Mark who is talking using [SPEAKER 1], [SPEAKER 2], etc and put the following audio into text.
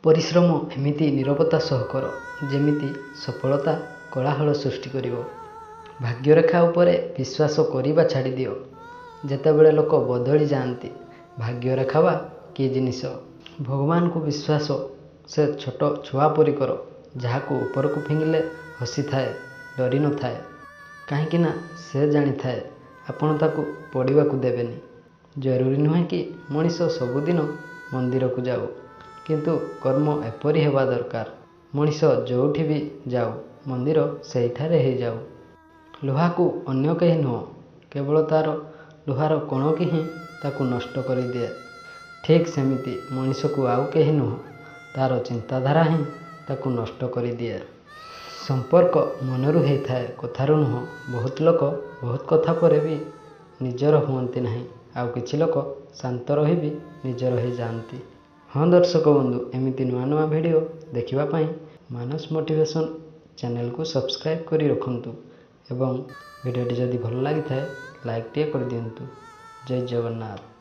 [SPEAKER 1] ପରିଶ୍ରମ ଏମିତି ନିରବତା ସହ କର, ଯେମିତି ସଫଳତା କୋଳାହଳ ସୃଷ୍ଟି କରିବ। ଭାଗ୍ୟରେଖା ଉପରେ ବିଶ୍ୱାସ କରିବା ଛାଡ଼ିଦିଅ। ଯେତେବେଳେ ଲୋକ ବଦଳି ଯାଆନ୍ତି, ଭାଗ୍ୟରେଖା ବା କି ଜିନିଷ? ଭଗବାନଙ୍କୁ ବିଶ୍ୱାସ ସେ ଛୋଟ ଛୁଆ ପରି କର, ଯାହାକୁ ଉପରକୁ ଫିଙ୍ଗିଲେ ହସିଥାଏ, ଡରି ନଥାଏ। କାହିଁକି ନା ସେ ଜାଣିଥାଏ ଆପଣ ତାକୁ ପଡ଼ିବାକୁ ଦେବେନି। ଜରୁରୀ ନୁହେଁ କି ମଣିଷ ସବୁଦିନ ମନ୍ଦିରକୁ ଯାଉ, କିନ୍ତୁ କର୍ମ ଏପରି ହେବା ଦରକାର, ମଣିଷ ଯୋଉଠି ବି ଯାଉ, ମନ୍ଦିର ସେହିଠାରେ ହେଇଯାଉ। ଲୁହାକୁ ଅନ୍ୟ କେହି ନୁହଁ, କେବଳ ତା'ର ଲୁହାର କୋଣକି ହିଁ ତାକୁ ନଷ୍ଟ କରିଦିଏ। ଠିକ୍ ସେମିତି ମଣିଷକୁ ଆଉ କେହି ନୁହଁ, ତା'ର ଚିନ୍ତାଧାରା ହିଁ ତାକୁ ନଷ୍ଟ କରିଦିଏ। ସମ୍ପର୍କ ମନରୁ ହେଇଥାଏ, କଥାରୁ ନୁହଁ। ବହୁତ ଲୋକ ବହୁତ କଥା ପରେ ବି ନିଜର ହୁଅନ୍ତି ନାହିଁ, ଆଉ କିଛି ଲୋକ ଶାନ୍ତ ରହି ବି ନିଜର ହେଇଯାଆନ୍ତି। ହଁ ଦର୍ଶକ ବନ୍ଧୁ, ଏମିତି ନୂଆ ନୂଆ ଭିଡ଼ିଓ ଦେଖିବା ପାଇଁ ମାନସ ମୋଟିଭେସନ୍ ଚ୍ୟାନେଲକୁ ସବସ୍କ୍ରାଇବ୍ କରି ରଖନ୍ତୁ ଏବଂ ଭିଡ଼ିଓଟି ଯଦି ଭଲ ଲାଗିଥାଏ ଲାଇକ୍ଟିଏ କରିଦିଅନ୍ତୁ। ଜୟ ଜଗନ୍ନାଥ।